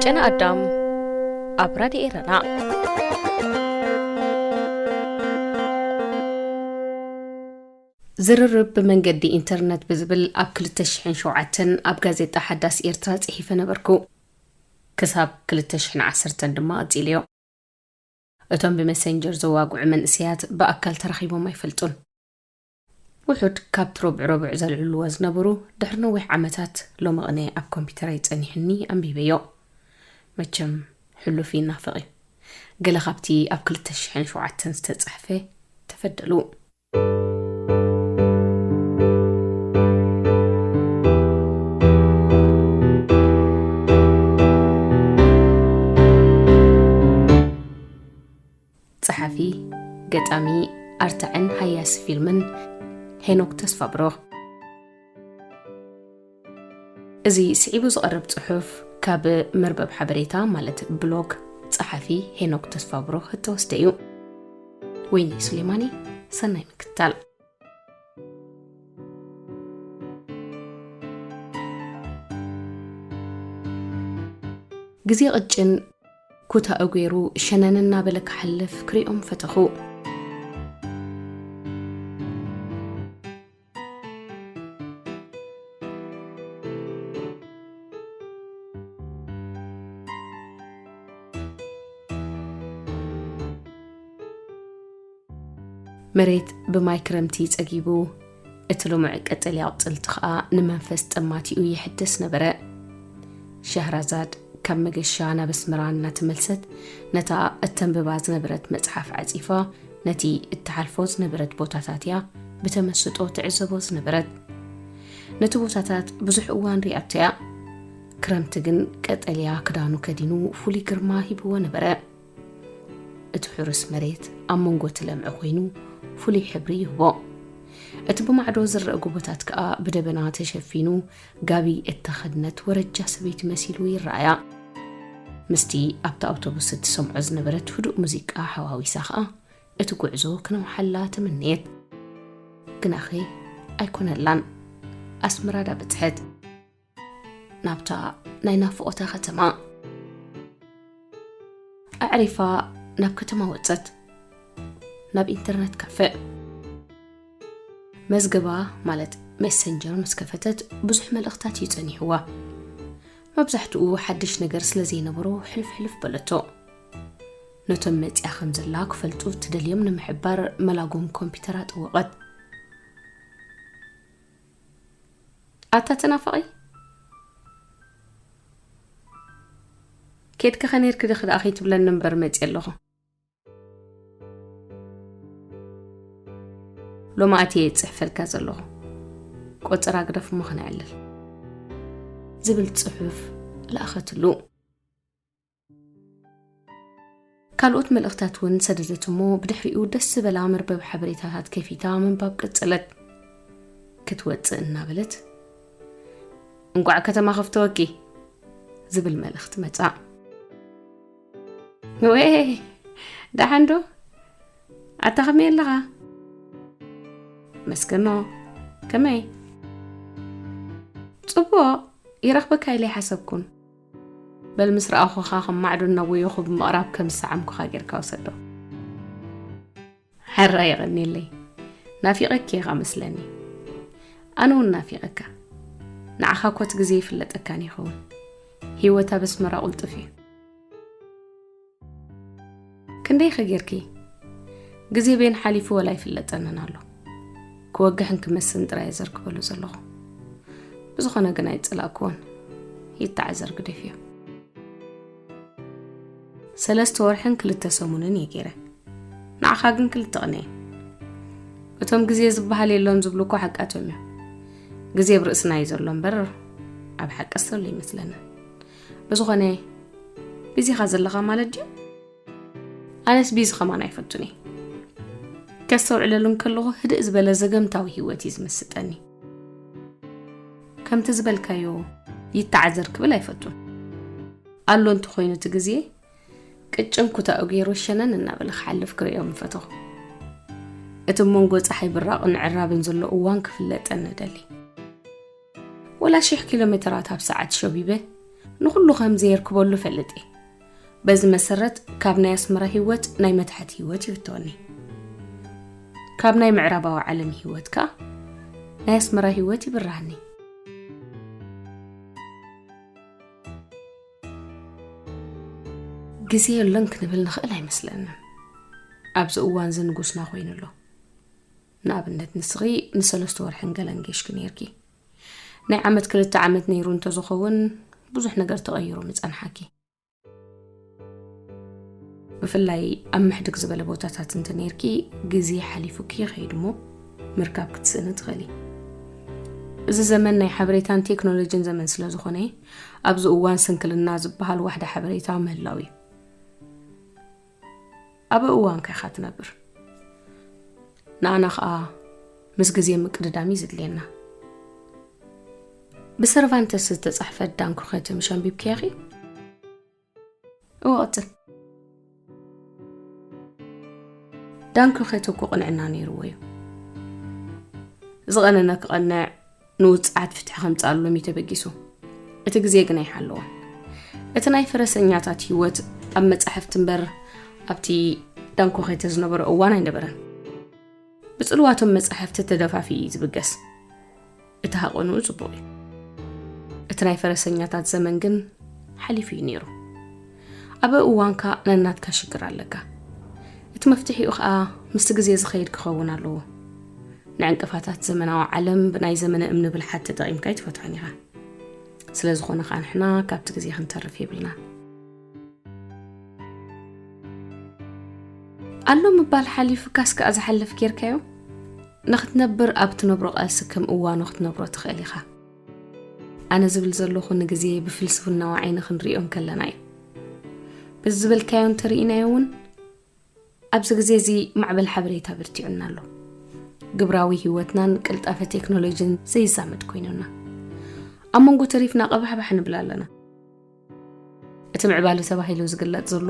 ቅነ ኣዳም ኣብ ራድዮ ኤረና። ዝርርብ ብመንገዲ ኢንተርነት ብዝብል ኣብ ክልተ ሽሕን ሸውዓተን ኣብ ጋዜጣ ሓዳስ ኤርትራ ጽሒፈ ነበርኩ። ክሳብ ክልተ ሽሕን ዓሰርተን ድማ ቀጺለዮ። እቶም ብመሰንጀር ዘዋግዑ መንእሰያት ብኣካል ተራኺቦም ኣይፈልጡን። ውሑድ ካብቲ ረቡዕ ረቡዕ ዘልዕልዎ ዝነበሩ ድሕሪ ነዊሕ ዓመታት ሎሚ ቅነ ኣብ ኮምፒተረይ ጸኒሑኒ ኣንቢበዮ። መቸም ሕሉፍ ይናፈቕ እዩ። ገለ ካብቲ ኣብ ክልተ ሽሕን ሸውዓተን ዝተጻሕፈ ተፈደሉ። ጸሓፊ፣ ገጣሚ፣ ኣርታዕን ሃያሲ ፊልምን ሄኖክ ተስፋብሩኽ። እዚ ስዒቡ ዝቐርብ ጽሑፍ ካብ መርበብ ሓበሬታ ማለት ብሎግ ጸሓፊ ሄኖክ ተስፋብሩኽ እተወስደ እዩ። ወይኒ ሱሌማኒ፣ ሰናይ ምክትታል። ግዜ ቅጭን ኩታኡ ገይሩ ሸነን እናበለ ክሓልፍ ክሪኦም ፈተኹ። መሬት ብማይ ክረምቲ ጸጊቡ፣ እቲ ልሙዕ ቀጠልያ ኣቑጽልቲ ኸኣ ንመንፈስ ጠማቲኡ ይሕድስ ነበረ። ሻህራዛድ ካብ መገሻ ናብ ኣስመራ እናተመልሰት፣ ነታ እተንብባ ዝነበረት መጽሓፍ ዓጺፋ፣ ነቲ እትሓልፎ ዝነበረት ቦታታት እያ ብተመስጦ ትዕዘቦ ዝነበረት። ነቲ ቦታታት ብዙሕ እዋን ሪኣቶ እያ። ክረምቲ ግን ቀጠልያ ክዳኑ ከዲኑ ፍሉይ ግርማ ሂብዎ ነበረ። እቲ ሕሩስ መሬት ኣብ መንጎ እቲ ለምዒ ኮይኑ ፍሉይ ሕብሪ ይህቦ። እቲ ብማዕዶ ዝረአ ጎቦታት ከኣ ብደበና ተሸፊኑ ጋቢ እተኸድነት ወረጃ ሰበይቲ መሲሉ ይረኣያ። ምስቲ ኣብታ ኣውቶቡስ እትሰምዖ ዝነበረት ህዱእ ሙዚቃ ሓዋዊሳ ከኣ እቲ ጉዕዞ ክነውሓላ ተመነየት። ግናኸ ኣይኮነላን። ኣስመራ ዳበጽሐት። ናብታ ናይ ናፍቖታ ከተማ። ኣዕሪፋ ናብ ከተማ ወጸት። ናብ ኢንተርነት ካፈ። መዝገባ ማለት ሜሰንጀር ምስ ከፈተት ብዙሕ መልእኽታት እዩ ጸኒሕዋ። መብዛሕትኡ ሓድሽ ነገር ስለ ዘይነበሮ ሕልፍ ሕልፍ በለቶ። ነቶም መጺኣ ከም ዘላ ክፈልጡ እትደልዮም ንምሕባር መላጎም ኮምፒተራ ጠወቐት። ኣታ ተናፋቒ፣ ኬድኪ ከ ነይርኪ ዲኺ ደኣ ከይትብለኒ እምበር መጺአ ኣለኹ። ሎማዓት እየ ጽሕፈልካ ዘለኹ። ቆጸራ ግደፍ እሞ ከነዕልል። ዝብል ጽሑፍ ለኣኸትሉ። ካልኦት መልእኽታት እውን ሰደደት እሞ ብድሕሪኡ ደስ ዝበላ መርበብ ሓበሬታታት ከፊታ ምንባብ ቀጸለት። ክትወጽእ እናበለት፣ "እንቋዕ ከተማ ከፍተወኪ" ዝብል መልእኽቲ መጻ። "ወየ፣ ደሓን ዶ? ኣታ ከመይ ኣለኻ?" "መስገኖ፣ ከመይ?" "ጽቡቕ፣ ይረኽበካ ኢለ ኣይሓሰብኩን። በል ምስ ረኣኹኻ ከም ማዕዶ እናወየኹ ብምቕራብ ከም ዝሰዓምኩኻ ጌርካ ውሰዶ። ሓራ የቐንየለይ። ናፊቐኪ ኢኻ መስለኒ። ኣነ እውን ናፊቐካ። ንዓኻ ኮት ግዜ ይፍለጠካን ይኸውን። ህይወት ኣብ ኣስመራ ቁልጥፍ እዩ። ክንደይ ኢኺ ጌርኪ? ግዜ በይን ሓሊፉ ወላ ይፍለጠንን ኣሎ። ክወግሕን ክመስን ጥራይ እየ ዘርክበሉ ዘለኹ። ብዝኾነ ግን ኣይጸላእክዎን። ይተዓዘር ግደፍዮ። ሰለስተ ወርሕን ክልተ ሰሙንን እየ ገይረ። ንዓኻ ግን ክልተ ቅነ እየ። እቶም ግዜ ዝበሃል የሎን ዝብሉ እኮ ሓቃቶም እዮም። ግዜ ኣብ ርእስና እዩ ዘሎ እምበር ኣብ ሓቂ ዘሎ ይመስለና። ብዝኾነ ቢዚ ኢኻ ዘለኻ ማለት ድዩ? ኣነስ ቢዚ ከማን ኣይፈቱን እየ። ከስተውዕለሉ እንከለኹ ህድእ ዝበለ ዘገምታዊ ህይወት እዩ ዝምስጠኒ። ከምቲ ዝበልካዮ ይተዓዘር ክብል ኣይፈቱን። ኣሎ እንተኾይኑ እቲ ግዜ ቅጭን ኩታኡ ገይሩ ሸነን እናበለ ክሓልፍ ክርእዮ ምፈተኹ። እቲ መንጎ ጸሓይ ብራቕን ዕራብን ዘሎ እዋን ክፍለጠኒ እደሊ። ወላ ሽሕ ኪሎ ሜተራት ኣብ ሰዓት ሸቢበ ንኹሉ ከም ዘየርክበሉ ፈልጥ እየ። በዚ መሰረት ካብ ናይ ኣስመራ ህይወት ናይ መታሕት ህይወት ይፍተወኒ። ካብ ናይ ምዕራባዊ ዓለም ህይወት ከኣ ናይ ኣስመራ ህይወት ይብርሃኒ። ግዜ የሎን ክንብል ንኽእል ኣይመስለንን። ኣብዚ እዋን እዚ ንጉስና ኮይኑ ኣሎ። ንኣብነት ንስኺ ንሰለስተ ወርሕን ገለን ጌሽኪ ነይርኪ። ናይ ዓመት ክልተ ዓመት ነይሩ እንተዝኸውን ብዙሕ ነገር ተቐይሩ ምጸንሓኪ። ብፍላይ ኣብ ምሕድግ ዝበለ ቦታታት እንተ ነይርኪ ግዜ ሓሊፉኪ ይኸይድ እሞ ምርካብ ክትስእኒ ትኽእሊ። እዚ ዘመን ናይ ሓበሬታን ቴክኖሎጂን ዘመን ስለ ዝኾነ ኣብዚ እዋን ስንክልና ዝበሃል ዋሕዲ ሓበሬታ ምህላው እዩ። ኣብ እዋንካ ኢኻ ትነብር። ንኣና ኸኣ ምስ ግዜ ምቅድዳም እዩ ዘድልየና። ብሰርቫንተስ ዝተጻሕፈት ዳን ኩኸተ ምሽ ኣንቢብክያ ኺ? እወ፣ ቀጽል። ዳን ኩኸተ እኮ ቅንዕና ነይርዎ እዩ። ዝቐነነ ክቐንዕ፣ ንውጽዓት ፍትሒ ከምጽኣሎም እዩ ተበጊሱ። እቲ ግዜ ግን ኣይሓለዎን። እቲ ናይ ፈረሰኛታት ህይወት ኣብ መጻሕፍቲ እምበር ኣብቲ ዳን ኩኸተ ዝነበሮ እዋን ኣይነበረን። ብጽልዋቶም መጻሕፍቲ ተደፋፊኡ እዩ ዝብገስ። እቲ ሃቐንኡ ጽቡቕ እዩ። እቲ ናይ ፈረሰኛታት ዘመን ግን ሓሊፉ እዩ ነይሩ። ኣብ እዋንካ ነናትካ ሽግር ኣለካ። እቲ መፍትሒኡ ኸኣ ምስቲ ግዜ ዝኸይድ ክኸውን ኣለዎ። ንዕንቅፋታት ዘመናዊ ዓለም ብናይ ዘመነ እምኒ ብልሓት ተጠቒምካ ኣይትፈትሖን ኢኻ። ስለ ዝኾነ ኸኣ ንሕና ካብቲ ግዜ ክንተርፍ የብልናን። ኣሎ ምባል ሓሊፉካስ ከኣ ዝሓልፍ ጌርካዮ? ንኽትነብር ኣብ ትነብሮ ቃልሲ ከም እዋኑ ክትነብሮ ትኽእል ኢኻ። ኣነ ዝብል ዘለኹ ንግዜ ብፍልስፍናዊ ዓይኒ ክንርእዮ እንከለና እዩ። በዚ ዝበልካዮ እንተርኢናዮ እውን ኣብዚ ግዜ እዚ ማዕበል ሓበሬታ በርቲዑና ኣሎ። ግብራዊ ህይወትናን ቅልጣፈ ቴክኖሎጂን ዘይዛመድ ኮይኑና። ኣብ መንጎ ተሪፍና ቀባሕባሕ ንብል ኣለና። እቲ ምዕባለ ተባሂሉ ዝግለጽ ዘሎ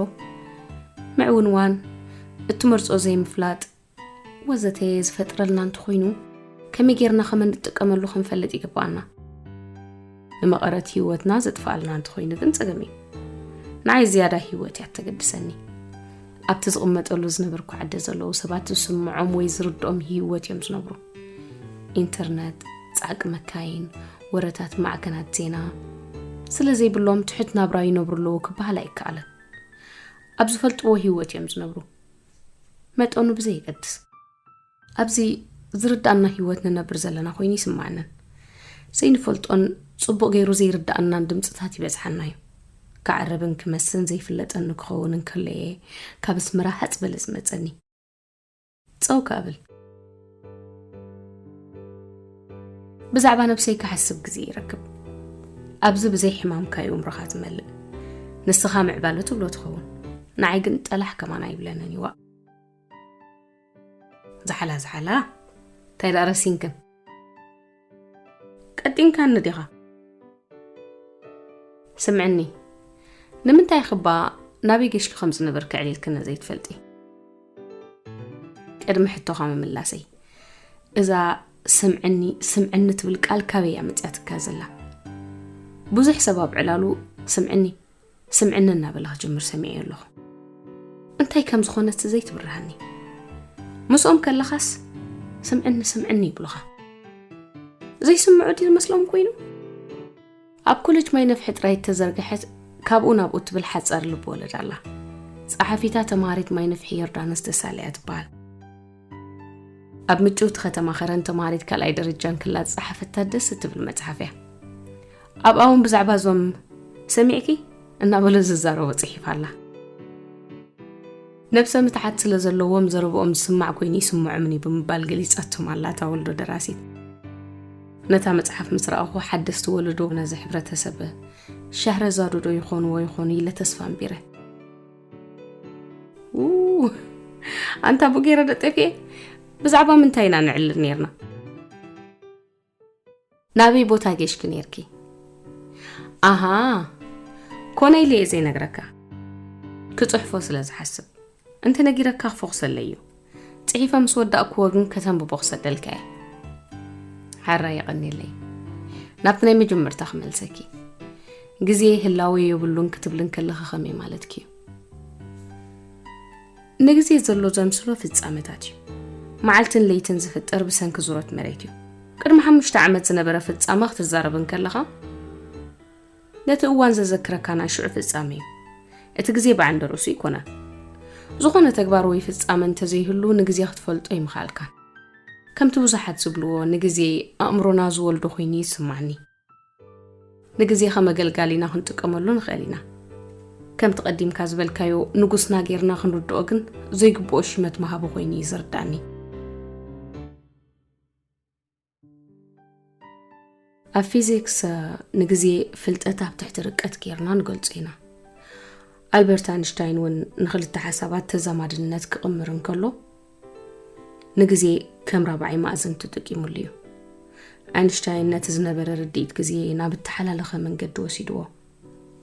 ምዕውንዋን፣ እትመርጾ ዘይምፍላጥ ወዘተ ዝፈጥረልና እንተኾይኑ ከመይ ጌርና ከም እንጥቀመሉ ክንፈልጥ ይግባኣና። ንመቐረት ህይወትና ዘጥፍኣልና እንተኾይኑ ግን ጸገም እዩ። ንዓይ ዝያዳ ህይወት እያ እተገድሰኒ። ኣብቲ ዝቕመጠሉ ዝነበርኩ ዓዲ ዘለዉ ሰባት ዝስምዖም ወይ ዝርድኦም ህይወት እዮም ዝነብሩ። ኢንተርነት፣ ጻዕቂ መካይን፣ ወረታት ማዕከናት ዜና ስለ ዘይብሎም ትሑት ናብራ ይነብሩ ኣለዉ ክበሃል ኣይከኣልን። ኣብ ዝፈልጥዎ ህይወት እዮም ዝነብሩ። መጠኑ ብዘየገድስ። ኣብዚ ዝርድኣና ህይወት ንነብር ዘለና ኮይኑ ይስምዓንን። ዘይንፈልጦን ጽቡቕ ገይሩ ዘይርድኣናን ድምጽታት ይበዝሓና እዩ። ክዓረብን ክመስን ዘይፍለጠኒ ክኸውን እንከለየ ካብ ኣስመራ ሃጽ በለ ዝመጸኒ። ጸው ከብል። ብዛዕባ ነብሰይ ክሓስብ ግዜ ይረክብ። ኣብዚ ብዘይ ሕማምካ እዩ እምሮኻ ዝመልእ። ንስኻ ምዕባለ ትብሎ ትኸውን። ንዓይ ግን ጠላሕ ከማን ኣይብለንን ይዋእ። ዝሓላ ዝሓላ። እንታይ ደኣ ረሲንክን? ቀጢንካኒ ዲኻ? ስምዕኒ፣ ንምንታይ ክባ ናበይ ገሽኪ ከም ዝነበርኪ ኣዕሊልክኒ ዘይትፈልጢ? ቅድሚ ሕቶኻ ምምላሰይ፣ እዛ ስምዕኒ፣ ስምዕኒ ትብል ቃል ካበይ እያ መጺኣትካ ዘላ? ብዙሕ ሰብ ኣብ ዕላሉ ስምዕኒ፣ ስምዕኒ እናበለ ክጅምር ሰሚዐዮ ኣለኹ። እንታይ ከም ዝኾነስ ዘይትብርሃኒ። ምስኦም ከለኻስ ስምዕኒ፣ ስምዕኒ ይብሉኻ። ዘይስምዑ ድዩ ዝመስሎም ኮይኑ? ኣብ ኮሌጅ ማይ ነፍሒ ጥራይ እተዘርግሐት ካብኡ ናብኡ እትብል ሓጻር ልብ ወለድ ኣላ። ጸሓፊታ ተማሃሪት ማይ ነፍሒ ዮርዳኖስ ደሳለ እያ ትበሃል። ኣብ ምጭውቲ ከተማ ከረን ተማሃሪት ካልኣይ ደረጃን ክላ ዝጸሓፈታ ደስ እትብል መጽሓፍ እያ። ኣብኣ እውን ብዛዕባ እዞም ሰሚዕኪ እናበሉ ዝዛረቡ ጽሒፋ ኣላ። ነብሰ ምትሓት ስለ ዘለዎም ዘረብኦም ዝስማዕ ኮይኑ ይስምዖምኒ ብምባል ገሊጻቶም ኣላ እታ ወልዶ ደራሲት። ነታ መጽሓፍ ምስ ረኣኹ ሓደስቲ ወለዶ ነዚ ሕብረተሰብ ሻህረዛዶ ዶ ይኾንዎ ይኾኑ ኢለ ተስፋ ኣንቢረ። ው፣ ኣንታ ቡጌረ ደጠፍኤ፣ ብዛዕባ ምንታይ ኢና ንዕልል ነይርና? ናበይ ቦታ ጌሽኪ ነይርኪ? ኣሃ፣ ኮነ ኢለ እየ ዘይነግረካ። ክጽሕፎ ስለ ዝሓስብ። እንተ ነጊረካ ክፈኹሰለይ እዩ። ጽሒፈ ምስ ወዳእክዎ ግን ከተንብቦ ክሰደልካ እየ። ሓራ የቐንየለይ። ናብቲ ናይ መጀመርታ ክመልሰኪ። ግዜ ህላወ የብሉን ክትብልን ከለኺ ከመይ ማለትኪ እዩ? ንግዜ ዘሎ ዘምስሎ ፍጻመታት እዩ። መዓልትን ለይትን ዝፍጠር ብሰንኪ ዙረት መሬት እዩ። ቅድሚ ሓሙሽተ ዓመት ዝነበረ ፍጻመ ክትዛረብ እንከለኻ፣ ነቲ እዋን ዘዘክረካ ናይ ሽዑ ፍጻመ እዩ። እቲ ግዜ ብዓንደ ርእሱ ኣይኮነን። ዝኾነ ተግባር ወይ ፍጻመ እንተዘይህሉ ንግዜ ክትፈልጦ ኣይምኸኣልካን። ከምቲ ብዙሓት ዝብልዎ፣ ንግዜ ኣእምሮና ዝወልዶ ኮይኑ ይስማዕኒ። ንግዜ ከም ኣገልጋሊና ክንጥቀመሉ ንኽእል ኢና። ከምቲ ቀዲምካ ዝበልካዮ፣ ንጉስና ጌርና ክንርድኦ ግን ዘይግብኦ ሽመት ምሃቡ ኮይኑ እዩ ዝርዳኒ። ኣብ ፊዚክስ፣ ንግዜ ፍልጠት ኣብ ትሕቲ ርቀት ጌርና ንገልጾ ኢና። ኣልበርት ኣንሽታይን እውን ንኽልተ ሓሳባት ተዛማድነት ክቕምር እንከሎ፣ ንግዜ ከም ራብዓይ መኣዝን ተጠቂሙሉ እዩ። ኣንሽታይን ነቲ ዝነበረ ርድኢት ግዜ ናብ እተሓላለኸ መንገዲ ወሲድዎ።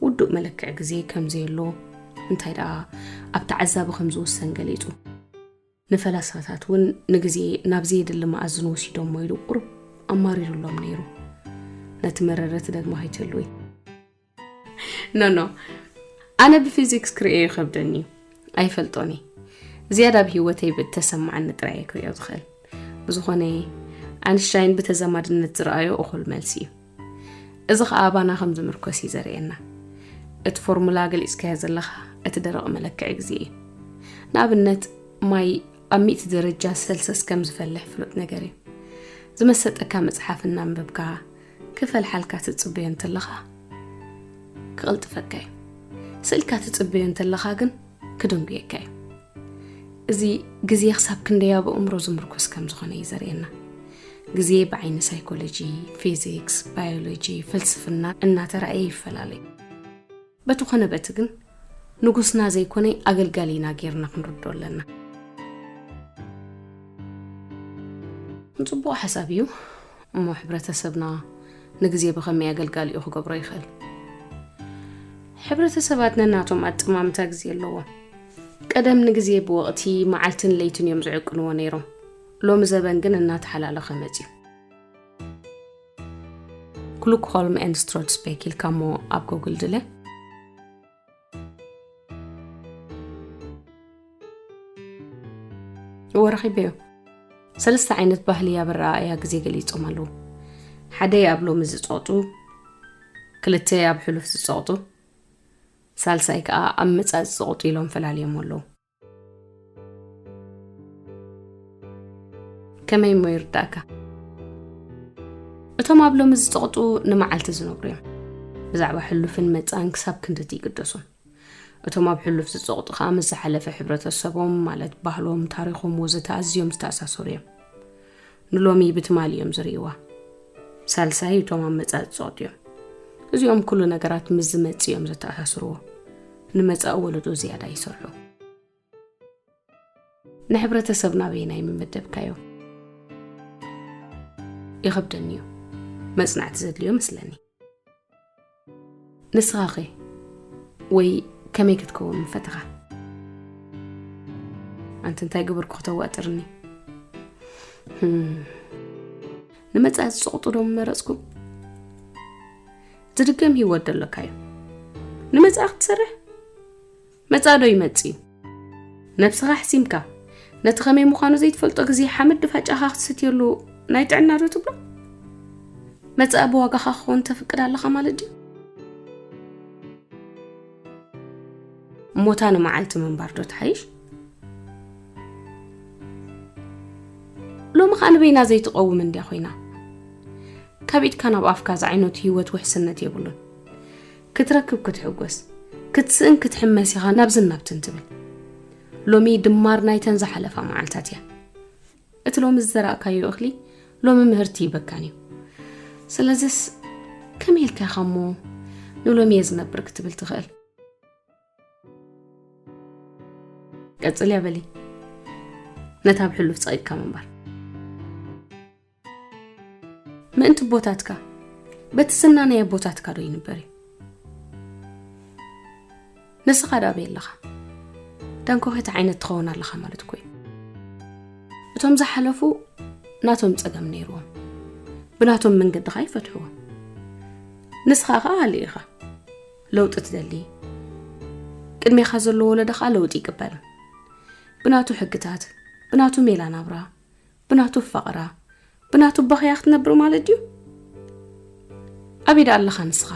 ውዱእ መለክዒ ግዜ ከም ዘየሎ፣ እንታይ ደኣ ኣብ ተዓዛቢ ከም ዝውሰን ገሊጹ። ንፈላስፋታት እውን ንግዜ ናብ ዘየድሊ መኣዝን ወሲዶሞ ኢሉ ቁሩብ ኣማሪሩሎም ነይሩ። ነቲ መረረ ትደግሞ ኣይትህልዊ። ኖ፣ ኖ። ኣነ ብፊዚክስ ክርእዮ ይኸብደኒ እዩ። ኣይፈልጦን እየ። ዝያዳ ኣብ ህይወተይ ብእተሰምዓኒ ጥራይ እየ ክርእዮ ዝኽእል። ብዝኾነ፣ ኣንሽታይን ብተዛማድነት ዝረኣዮ እኹል መልሲ እዩ። እዚ ኸኣ ኣባና ከም ዝምርኮስ እዩ ዘርእየና። እቲ ፎርሙላ ገሊጽካዮ ዘለኻ፣ እቲ ደረቕ መለክዒ ግዜ እዩ። ንኣብነት፣ ማይ ኣብ ሚእቲ ደረጃ ሰልሰስ ከም ዝፈልሕ ፍሉጥ ነገር እዩ። ዝመሰጠካ መጽሓፍ እናንበብካ፣ ክፈልሓልካ ትጽበዮ እንተለኻ፣ ክቕልጥፈካ እዩ። ስእልካ ትጽበዮ እንተለኻ ግን፣ ክድንጉየካ እዩ። እዚ ግዜ ክሳብ ክንደይ ኣብ ኣእምሮ ዝምርኮስ ከም ዝኾነ እዩ ዘርእየና። ግዜ ብዓይኒ ሳይኮሎጂ፣ ፊዚክስ፣ ባዮሎጂ፣ ፍልስፍና እናተራእየ ይፈላለ እዩ። በቲ ኾነ በቲ ግን፣ ንጉስና ዘይኮነ ኣገልጋሊና ጌርና ክንርድኦ ኣለና። ጽቡቕ ሓሳብ እዩ። እሞ ሕብረተሰብና ንግዜ ብኸመይ ኣገልጋሊኡ ክገብሮ ይኽእል? ሕብረተሰባት ነናቶም ኣጠማምታ ግዜ ኣለዎም። ቀደም ንግዜ ብወቕቲ፣ መዓልትን ለይትን እዮም ዝዕቅንዎ ነይሮም። ሎሚ ዘበን ግን እናተሓላለኸ መጺኡ። ክሉክሆልም ኤንድ ስትሮድስቤክ ኢልካ እሞ ኣብ ጎግል ድለ። እወ፣ ረኺበዮ። ሰለስተ ዓይነት ባህሊ ኣብ ኣረኣእያ ግዜ ገሊጾም ኣለዉ። ሓደ ኣብ ሎሚ ዝጸቕጡ፣ ክልተ ኣብ ሕሉፍ ዝጸቕጡ፣ ሳልሳይ ከኣ ኣብ መጻኢ ዝጸቕጡ ኢሎም ፈላልዮም ኣለዉ። ከመይ እሞ ይርዳእካ? እቶም ኣብ ሎሚ ዝጸቕጡ ንመዓልቲ ዝነብሩ እዮም። ብዛዕባ ሕሉፍን መጻእን ክሳብ ክንድቲ ይግደሱን። እቶም ኣብ ሕሉፍ ዝጸቕጡ ከኣ ምስ ዝሓለፈ ሕብረተሰቦም፣ ማለት ባህሎም፣ ታሪኾም ወዘተ ኣዝዮም ዝተኣሳሰሩ እዮም። ንሎሚ ብትማሊ እዮም ዝርእይዋ። ሳልሳይ እቶም ኣብ መጻኢ ዝጸቕጡ እዮም። እዚኦም ኩሉ ነገራት ምስ ዝመጽእ እዮም ዘተኣሳስርዎ። ንመጻኢ ወለዶ ዝያዳ ይሰርሑ። ንሕብረተሰብና በየናይ ምመደብካዮ? ይኸብደኒ እዩ። መጽናዕቲ ዘድልዮ መስለኒ። ንስኻኸ ወይ ከመይ ክትከውን ምፈተኻ? ኣንቲ እንታይ ገበርኩ ክተዋጥርኒ? ህም። ንመጻኢ ዝጸቕጡ ዶ ምመረጽኩ? ዝድገም ህይወት ዶ ኣለካ እዩ? ንመጻኢ ክትሰርሕ? መጻኢ ዶ ይመጽእ እዩ? ነብስኻ ኣሕሲምካ፣ ነቲ ከመይ ምዃኑ ዘይትፈልጦ ግዜ ሓመድ ድፋጫኻ ክትሰትየሉ ናይ ጥዕና ዶ ትብሎ? መጻኢ ብዋጋኻ ክኸውን ተፍቅድ ኣለኻ ማለት ድዩ? ሞታ ንመዓልቲ ምንባር ዶ ትሓይሽ? ሎሚ ኸኣ ንበይና ዘይትቐውም እንድያ ኮይና። ካብ ኢድካ ናብ ኣፍካ ዝዓይነቱ ህይወት ውሕስነት የብሉን። ክትረክብ ክትሕጎስ፣ ክትስእን ክትሕመስ ኢኻ ናብዝን ናብትን ትብል። ሎሚ ድማር ናይተን ዝሓለፋ መዓልታት እያ። እቲ ሎሚ ዝዘራእካዮ እኽሊ ሎሚ ምህርቲ ይበካን እዩ። ስለዝስ ከመይ ኢልካ ኢኻ እሞ ንሎሚ እየ ዝነብር ክትብል ትኽእል? ቀጽልያ በሊ። ነታ ኣብ ሕሉፍ ጸቒጥካ ምንባር። ምእንቲ ኣቦታትካ፣ በቲ ዝና ናይ ኣቦታትካ ዶ ይንበር እዩ? ንስኻ ደኣ ኣበይ ኣለኻ? ዳንኮ እንታይ ዓይነት ትኸውን ኣለኻ ማለት እኮ እዩ። እቶም ዝሓለፉ ናቶም ጸገም ነይርዎም። ብናቶም መንገዲ ኸኣ ይፈትሕዎ። ንስኻ ኸኣ ሃልእ ኢኻ። ለውጢ ትደሊ። ቅድሜኻ ዘሎ ወለዶ ኸኣ ለውጢ ይቅበል። ብናቱ ሕግታት፣ ብናቱ ሜላ ናብራ፣ ብናቱ ፋቕራ፣ ብናቱ ባኽያ ክትነብር ማለት ድዩ? ኣበይ ደኣ ኣለኻ ንስኻ?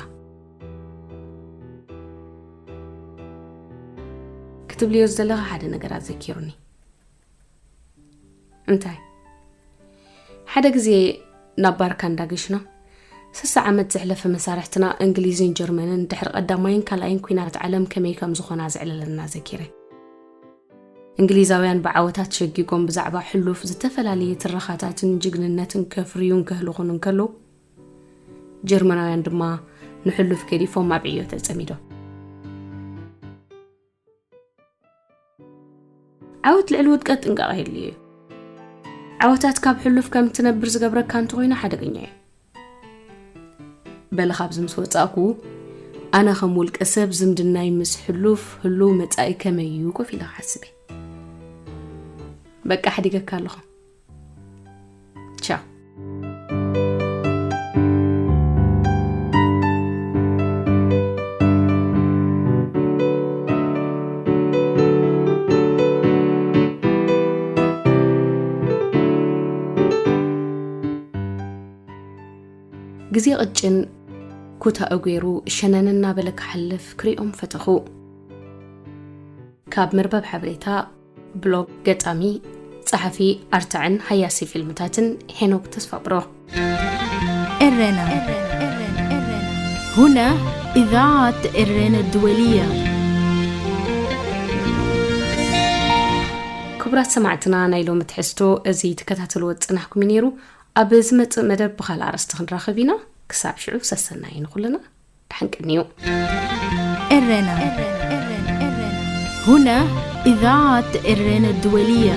ክትብልዮ ዝደለኻ ሓደ ነገር ኣዘኪሩኒ። እንታይ? ሓደ ግዜ ናብ ባርካ እንዳገሽና፣ ስሳ ዓመት ዘሕለፈ መሳርሕትና እንግሊዝን ጀርመንን ድሕሪ ቀዳማይን ካልኣይን ኲናት ዓለም ከመይ ከም ዝኾና ዘዕለለና ዘኪረ። እንግሊዛውያን ብዓወታት ሸጊጎም ብዛዕባ ሕሉፍ ዝተፈላለየ ትረኻታትን ጅግንነትን ከፍርዩን ከህልኹን እንከለዉ፣ ጀርመናውያን ድማ ንሕሉፍ ገዲፎም ኣብ ዕዮ ተጸሚዶም። ዓወት ልዕሊ ውድቀት ጥንቃቐ የድልዮ እዩ። ዓወታት ካብ ሕሉፍ ከም እትነብር ዝገብረካ እንተኾይኑ ሓደገኛ እዩ። በለ ካብዚ ምስ ወጻእኩ፣ ኣነ ከም ውልቀ ሰብ ዝምድናይ ምስ ሕሉፍ ህሉው መጻኢ ከመይ እዩ ኮፍ ኢለ ክሓስብ እየ። በቃ ሓዲገካ ኣለኹ። ቻው። ግዜ ቅጭን ኩታኡ ገይሩ ሸነን እናበለ ክሓልፍ ክሪኦም ፈተኹ። ካብ መርበብ ሓበሬታ ብሎግ፣ ገጣሚ፣ ጸሓፊ፣ ኣርታዕን ሃያሲ ፊልምታትን ሄኖክ ተስፋብሮ። ኤረና። هنا إذاعة إرينا الدولية. ክቡራት ሰማዕትና፣ ናይ ሎሚ ትሕዝቶ እዚ ትከታተልዎ ዝጸናሕኩም እዩ ነይሩ። ኣብ ዝመጽእ መደብ ብኻልእ ኣርእስቲ ክንራኸብ ኢና። ክሳብ ሽዑ ሰሰናዩ ንኹልና። ደሓን ቅንዩ። ኤረና። هنا إذاعة إرينا الدولية.